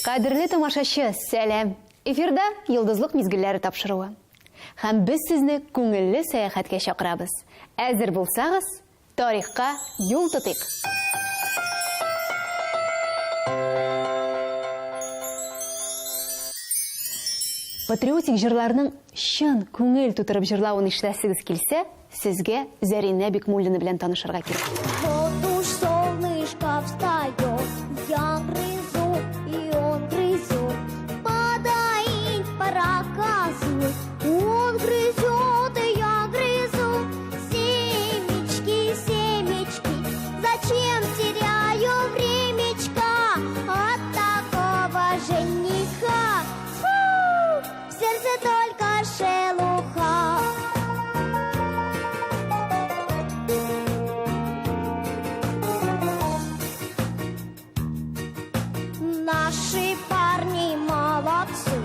Кадерле тамашачы, сәлам! Эфирда Йолдызлык мизгелләре тапшыруы. Һәм без сезне күңелле сәяхәткә чакырабыз. Әзер булсагыз, тарихка юл тотыйк! Патриотик җырларның чын күңел тутырып җырлавын ишетәсегез килсә, сезгә Зәринә Бикмуллина белән танышырга кирәк. Вот уж солнышко встает, я грызу, и он грызет. Подоить пора козу, он грызет, и я грызу. Семечки, семечки, зачем теряю времечко от такого жениха? Фу, в сердце только шелуха. Наши парни молодцы,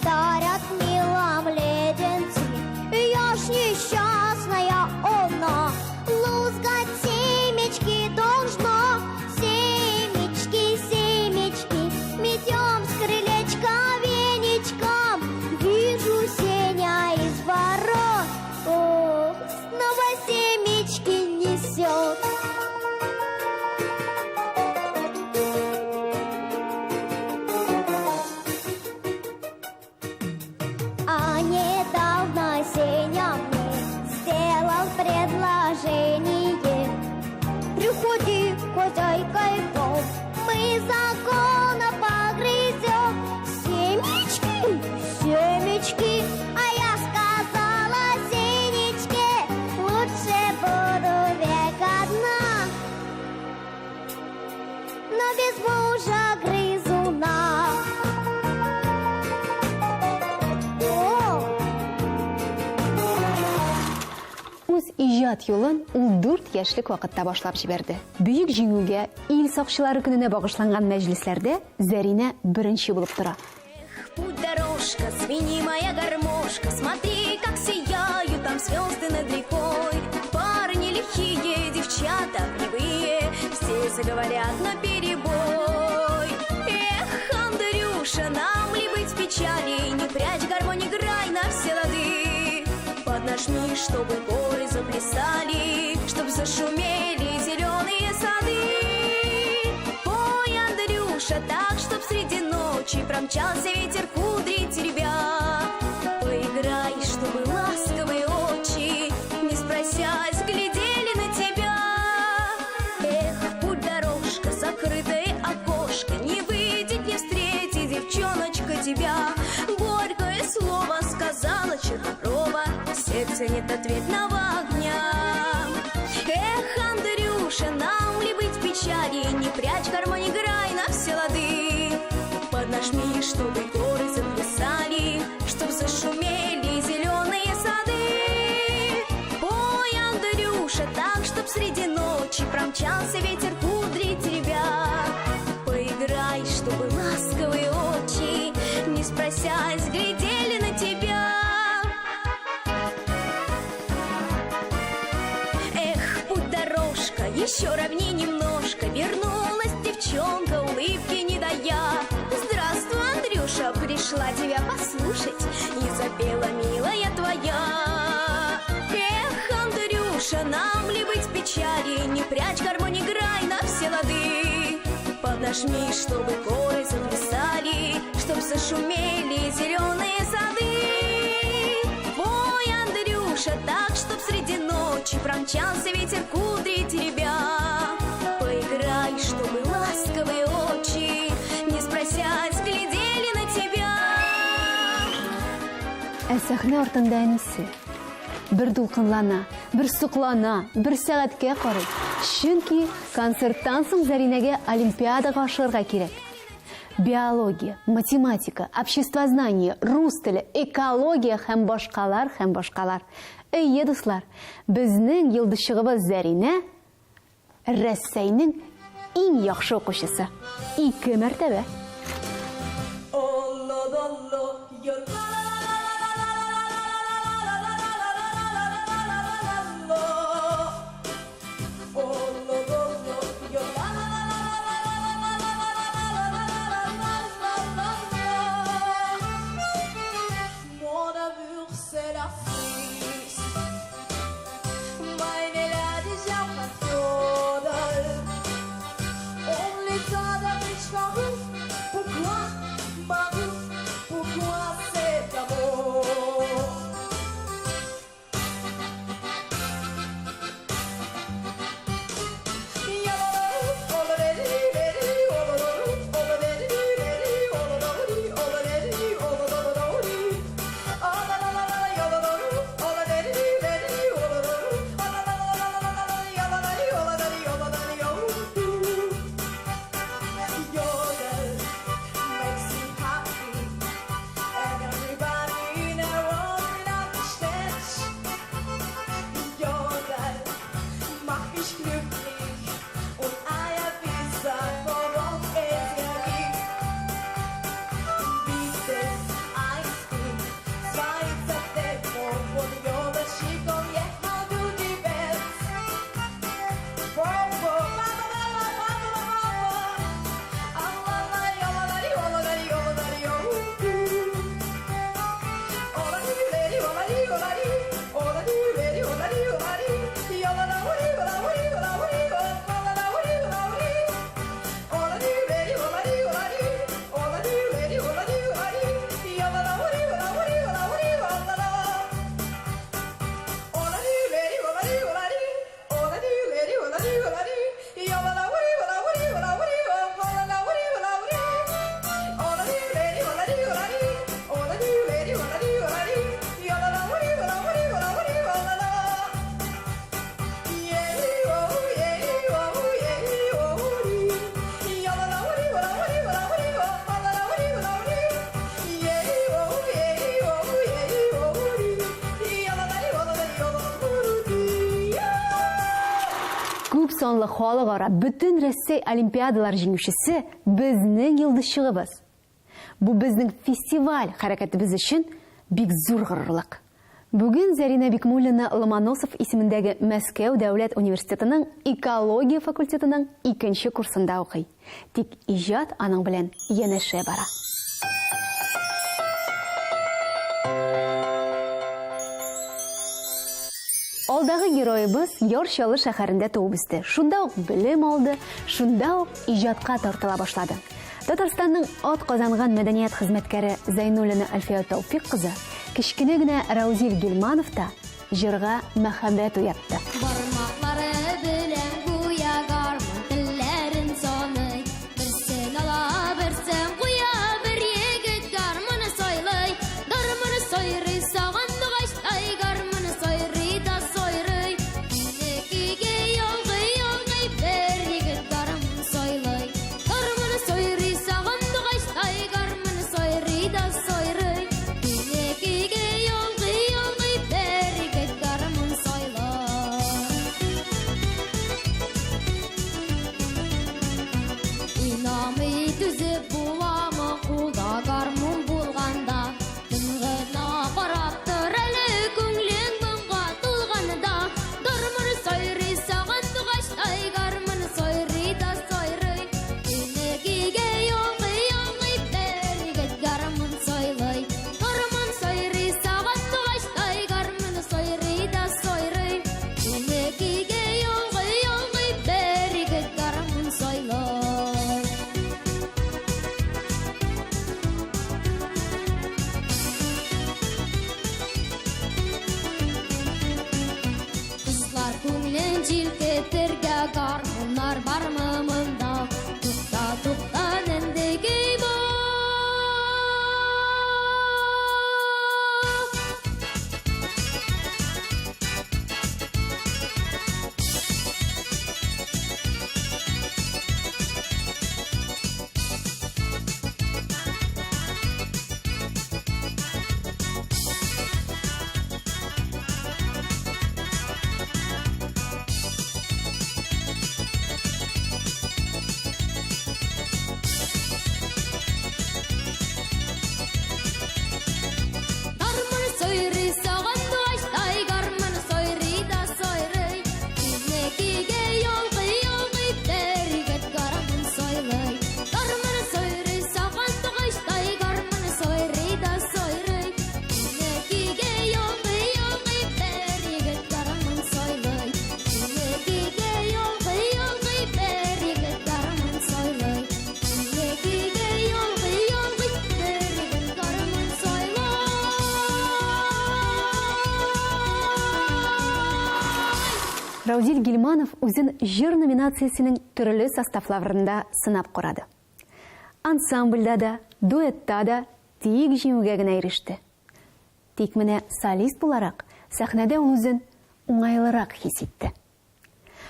дарят милам леденцы. Я ж несчастная она, лузгать семечки должна. Семечки, семечки, метем с крылечка веничком. Вижу Сеня из ворот, ох, снова семечки несет. А недавно Сеня мне сделал предложение. Приходи, хозяйка, в дом, мы закона погрызем. Семечки, семечки, а я сказала Сенечке, лучше буду век одна, но без мужа грызуна. О! Үз иҗат юлын ул 4 яшьлек вакытта башлап җибәрде. Бөек Җиңүгә, ил сакчылары көненә багышланган мәҗлесләрдә Зәринә беренче булып тора. Эх, путь дорожка, звени моя гармошка, смотри, как сияют там звезды над рекой. Парни лихие, девчата кривые, все заговорят наперебой. Эх, Андрюша, нам ли быть в печали, не прячь гармонь, играй на все лады. Поднажми, чтобы горы заплясали, чтоб зашумели зеленые сады. Пой, Андрюша, так, чтоб среди ночи промчался ветер кудри теребя. Поиграй, чтобы ласковые очи, не спросясь, глядели на тебя. Эх, путь дорожка, закрытое окошко, не выйдет, не встретит девчоночка тебя. Горькое слово сказала Черноброва, сердце нет ответного огня. Эх, Андрюша, нам ли быть в печали, не прячь гармонь, играй на все лады. Поднажми, чтобы горы заплясали, чтоб зашумели зеленые сады. Пой, Андрюша, так, чтоб среди ночи промчался ветер кудри теребя. Поиграй, чтобы ласковые очи, не спросясь, глядели на тебя. Эх, путь дорожка, еще ровней немножко, вернулась девчонка, улыбки не дая. Здравствуй, Андрюша, пришла тебя послушать, и запела милая твоя. Эх, Андрюша, нам ли быть в печали, не прячь гармонь, играй на все лады. Поднажми, чтобы горы заплясали, чтоб зашумели зеленые сады. Пой, Андрюша, так, чтоб среди ночи промчался ветер кудри теребя. Поиграй, чтобы ласковые очи, не спросясь, глядели на тебя. Ә сәхнә артында әнисе. Бер дулкынлана, бер соклана, бер сәгатькә карый. Чөнки концерттан соң Зәринәгә олимпиадага ашыгырга кирәк. Биология, математика, обществознание, рус теле, экология һәм башкалар һәм башкалар. Әйе, дуслар, безнең йолдызчыгыбыз Зәринә Рәсәйнең иң яхшы укучысы. Ике мәртәбә. санлы халыкара, бөтен Рәсәй олимпиадалар җиңүчесе безнең йолдызчыгыбыз. Бу безнең фестиваль хәрәкәтебез өчен бик зур горурлык. Бүген Зәринә Бикмуллина Ломоносов исемендәге Мәскәү дәүләт университетының экология факультетының икенче курсында укый. Тик иҗат аның белән янәшә бара. Алдагы героебыз Яр Чаллы шәһәрендә туып үсте. Шунда ук белем алды, шунда ук иҗатка тартыла башлады. Татарстанның ат казанган мәдәният хезмәткәре Зәйнуллина Әлфия Тәүфик кызы кечкенә генә Раузил Гилманов та җырга мәхәббәт уятты. Бармаклары белән гүя гармун телләрен саный. Берсен ала, берсен куя, бер егет гармуны сайлый. Гармуны сайрый, сагындыгачтай гармуны сайрый да сайрый. Көйне көйгә ялгый, ялгый, бер егет гармун сайлый. Гармуны сайрый, сагындыгачтай гармуны сайрый да сайрый. Көйне көйгә ялгый, ялгый, бер егет гармун сайлый. Уйнамый түзеп буламы, кулда гармун булганда? Тын гына карап тор әле, күңлең моңга тулганда. Гармун сайрый, сагындыгачтай гармун сайрый да сайрый. Көйне көйгә ялгый, ялгый, бер егет гармун сайлый. Гармун сайрый, сагындыгачтай гармун сайрый да сайрый. Көйне көйгә ялгый, ялгый, бер егет гармун сайлый. Кызлар күңелен җилкетергә гармуннар бармы монда? Тукта, тукта, нинди көй бу? Гармун сайрый, сагындыгачтай гармун сайрый да сайрый. Көйне көйгә ялгый, ялгый, бер егет гармун сайлый. Гармун сайрый, сагындыгачтай гармун сайрый да сайрый. Көйне көйгә ялгый, ялгый, бер егет гармун сайлый. Көйне көйгә ялгый, ялгый, бер егет гармун сайлый. Көйне көйгә ялгый, ялгый, бер егет гармун сайлый. Раузил Гилманов үзен җыр номинациясенең төрле составларында сынап карады. Ансамбльдә дә, дуэтта да тик җиңүгә генә иреште. Тик менә солист буларак сәхнәдә ул үзен уңайлырак хис итте.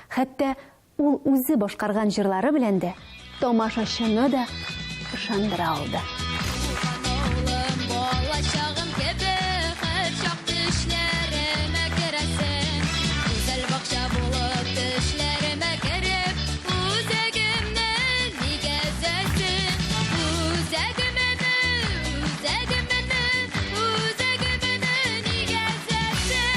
Хәтта ул үзе башкарган җырлары белән дә тамашачыны да ышандыра алды. Туган авылым, балачагым кебек, һәрчак төшләремә керәсең. Гүзәл бакча булып төшләремә кереп, үзәгемне нигә өзәсең? Үзәгемне, үзәгемне, үзәгемне нигә өзәсең?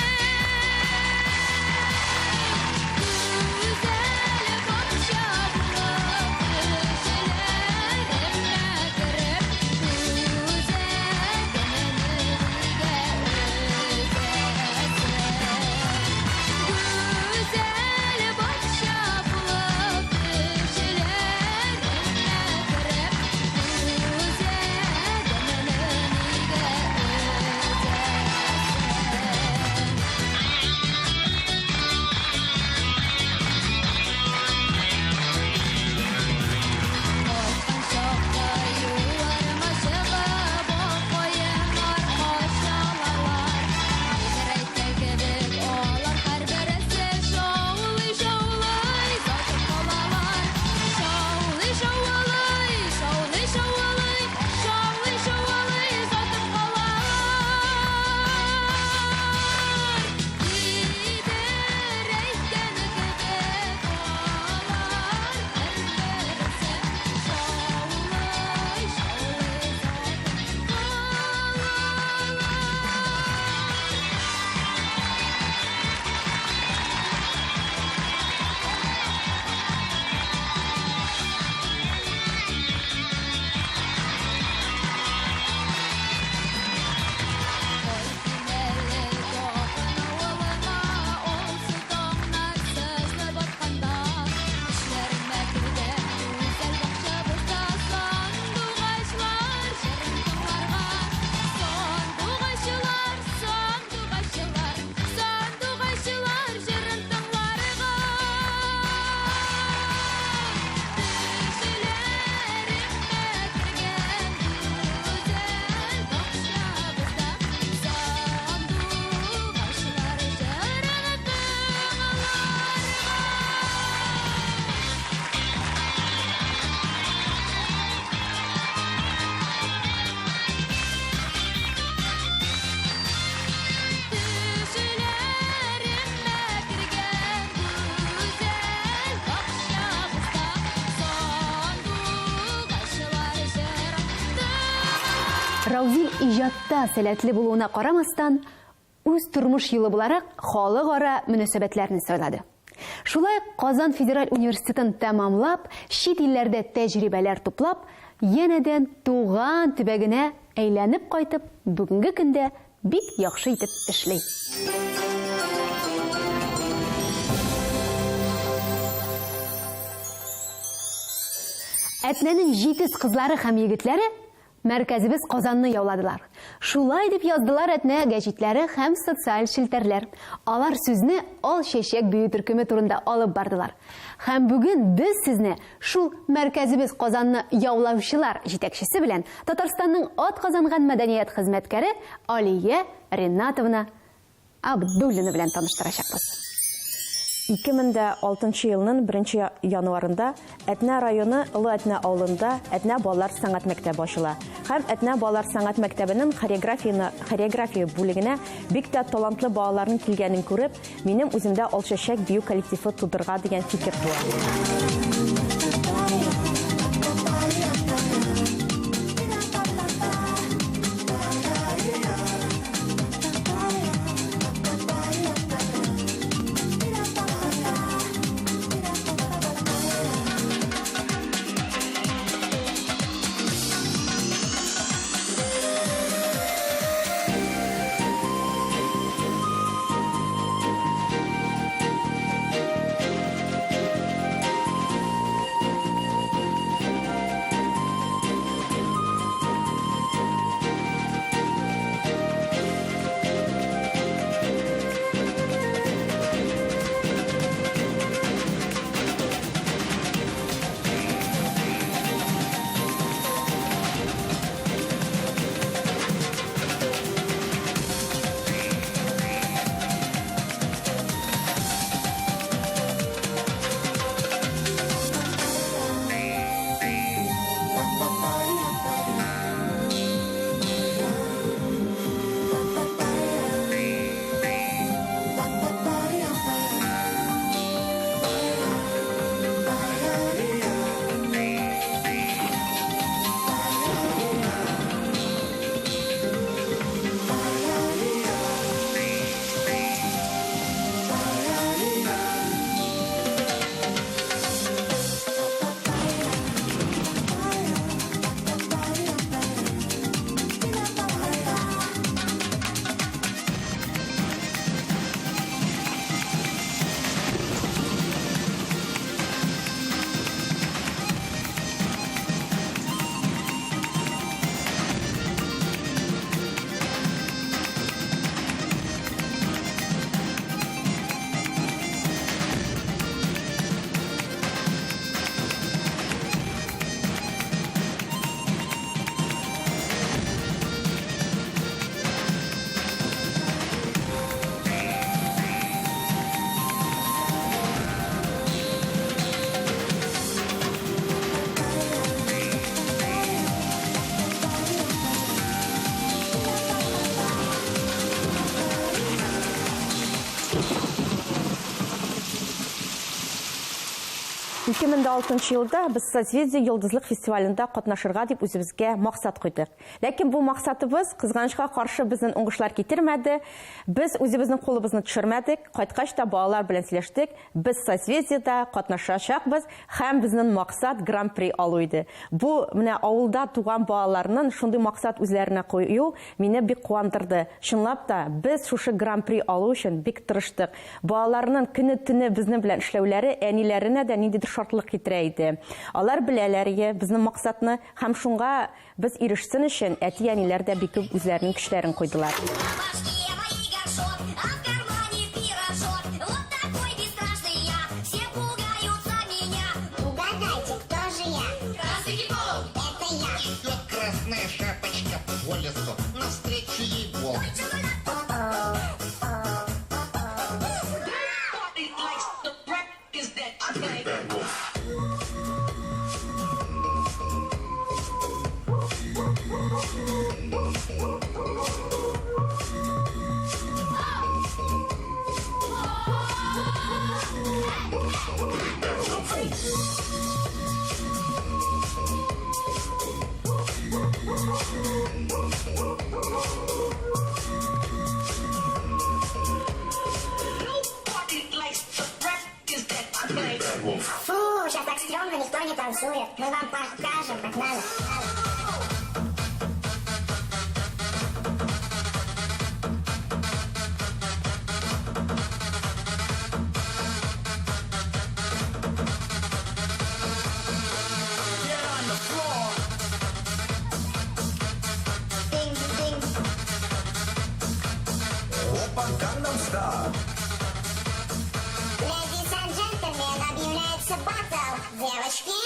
Гүзәл бакча булып төшләремә кереп, Раузил иҗатта сәләтле булуына карамастан, үз тормыш юлы буларак халыкара мөнәсәбәтләрне сайлады. Шулай Казан федераль университетын тәмамлап, чит илләрдә тәҗрибәләр туплап, янәдән туган төбәгенә әйләнеп кайтып, бүгенге көндә бик яхшы итеп эшли. Әтнәнең җитез кызлары һәм егетләре мәркәзебез Казанны яуладылар. Шулай дип яздылар Әтнә гәҗитләре һәм социаль челтәрләр. Алар сүзне Ал чәчәк бию төркеме турында алып бардылар. Һәм бүген без сезне шул мәркәзебез Казанны яулаучылар җитәкчесе белән Татарстанның атказанган мәдәният хезмәткәре Алия Ренатовна Абдуллина белән таныштырачакбыз. 2006 елның 1 январында Әтнә районы Олы Әтнә авылында Әтнә балалар сәнгать мәктәбе ачыла. Һәм Әтнә балалар сәнгать мәктәбенең хореографияне хореография бүлегенә бик тә талантлы балаларның килгәнен күреп, минем үземдә Алчәчәк бию коллективы тудырырга дигән фикер туа. 2006 елда без Созвездие йолдызлык фестивалендә катнашырга дип үзебезгә максат куйдык. Ләкин бу максатыбыз, кызганычка каршы, безнең уңышлар китермәде. Без үзебезнең кулыбызны төшермәдек. Кайткач та балалар белән сөйләштек. Без Созвездиедә катнашачакбыз һәм безнең максат Гран-при алу иде. Бу менә авылда туган балаларның шундый максат үзләренә кую мине бик куандырды. Чынлап та, без шушы Гран-при алу өчен бик тырыштык. Балаларның көне-төне безнең белән эшләүләре әниләренә дә ниндидер шатлык китерә иде. Алар беләләр ие безнең максатны һәм шуңа без ирешсен өчен әти-әниләр дә бик күп үзләренең көчләрен куйдылар. никто не танцует. Мы вам покажем, как надо. Ding, ding. Ladies and gentlemen, объявляется батл. Девочки.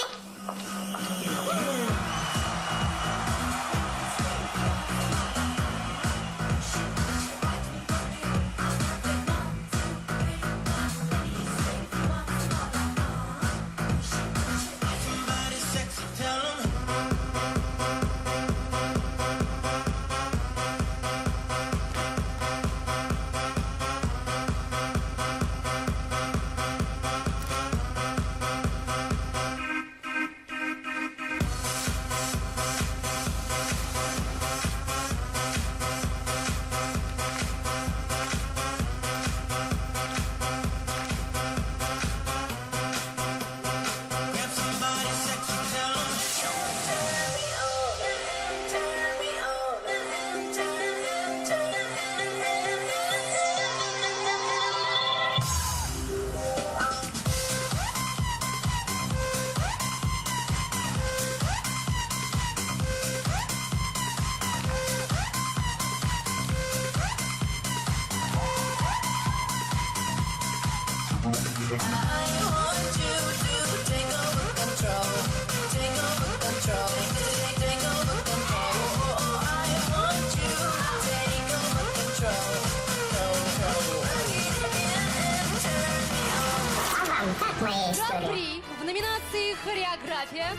А вам как моя история? Гран-при в номинации «Хореография».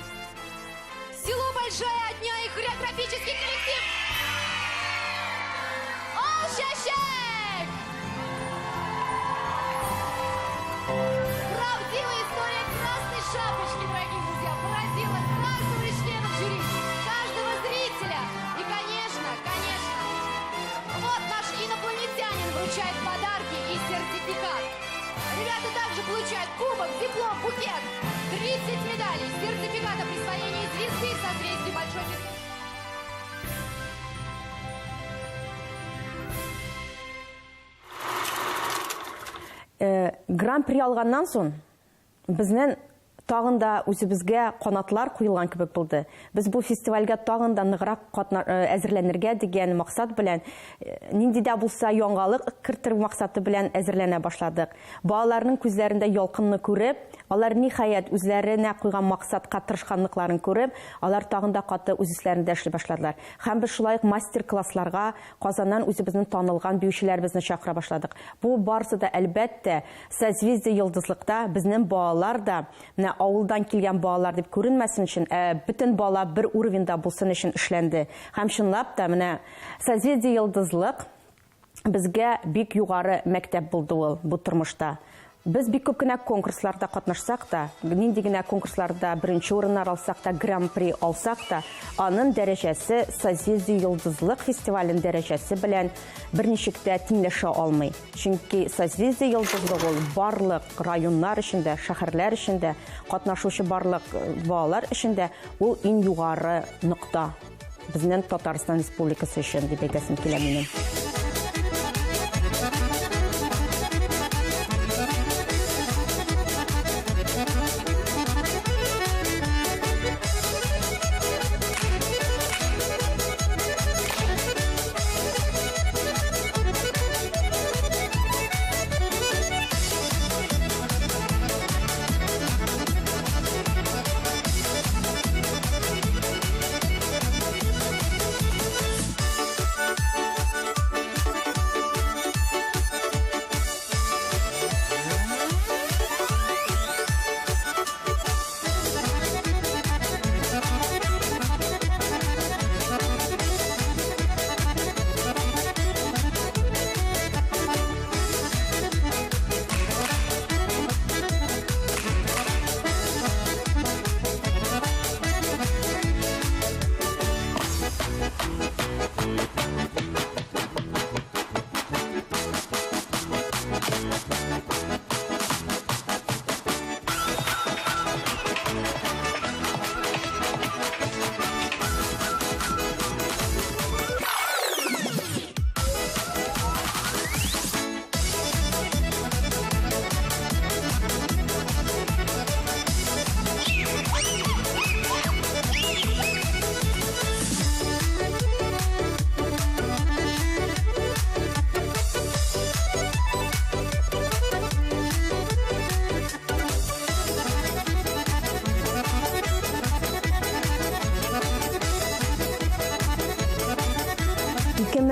Село Большая Отня и хореографический коллектив «Олшашек». Правдивая история Красной Шапочки, дорогие друзья, поразила каждого из членов жюри, каждого зрителя. И, конечно, конечно, вот наш инопланетянин вручает подарки и сертификат. Ребята также получают кубок, диплом, букет, 30 медалей, сертификат о присвоении звезды в созвездии Большой Медведицы. Гран-при алганнан соң безнең тагын да үзебезгә канатлар куелган кебек булды. Без бу фестивальгә тагын да ныграк әзерләнергә дигән максат белән, нинди дә булса яңалык кертер максаты белән әзерләнә башладык. Балаларның күзләрендә ялкынны күреп, алар ниһаять үзләренә куйган максатка тырышканлыкларын күреп, алар тагын да каты үз өсләрендә эшли башладылар. Һәм без шулай ук мастер-классларга Казаннан үзебезнең танылган биючеләребезне чакыра башладык. Бу барысы да әлбәттә Созвездие йолдызлыкта безнең балалар да менә авылдан килгән балалар дип күренмәсен өчен, бөтен бала бер уровеньда булсын өчен эшләнде. Һәм чынлап та менә Созвездие йолдызлык безгә бик югары мәктәп булды ул бу тормышта. Без бик күп кенә конкурсларда катнашсак та, нинди генә конкурсларда беренче урыннар алсак та, гран-при алсак та, аның дәрәҗәсе Созвездие йолдызлык фестивален дәрәҗәсе белән берничек тә тиңләшә алмый. Чөнки Созвездие йолдызлык ул барлык районнар эчендә, шәһәрләр эчендә, катнашучы барлык балалар эчендә ул иң югары нокта. Безнең Татарстан Республикасы өчен дип әйтәсем килә минем.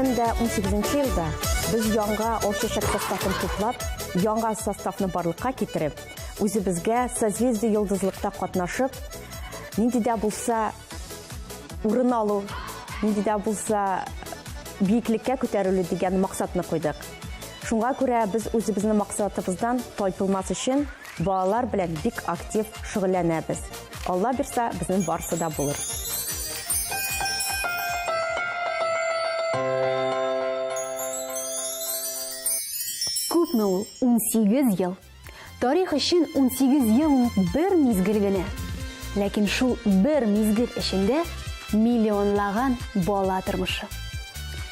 2018 елда без яңа Алчәчәк составын туплап, яңа составны барлыкка китереп, үзебезгә Созвездие йолдызлыкта катнашып, нинди дә булса урын алу, нинди дә булса биеклеккә күтәрелү дигән максатны куйдык. Шуңа күрә без үзебезнең максатыбыздан тайпылмас өчен балалар белән бик актив шөгыльләнәбез. Алла бирса, безнең барысы да булыр. Күпме ул? 18 ел. Тарих өчен 18 ел ул бер мизгел генә. Ләкин шул бер мизгел эчендә миллионлаган бала тормышы.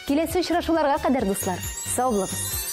Киләсе очрашуларга кадәр, дуслар, сау булыгыз!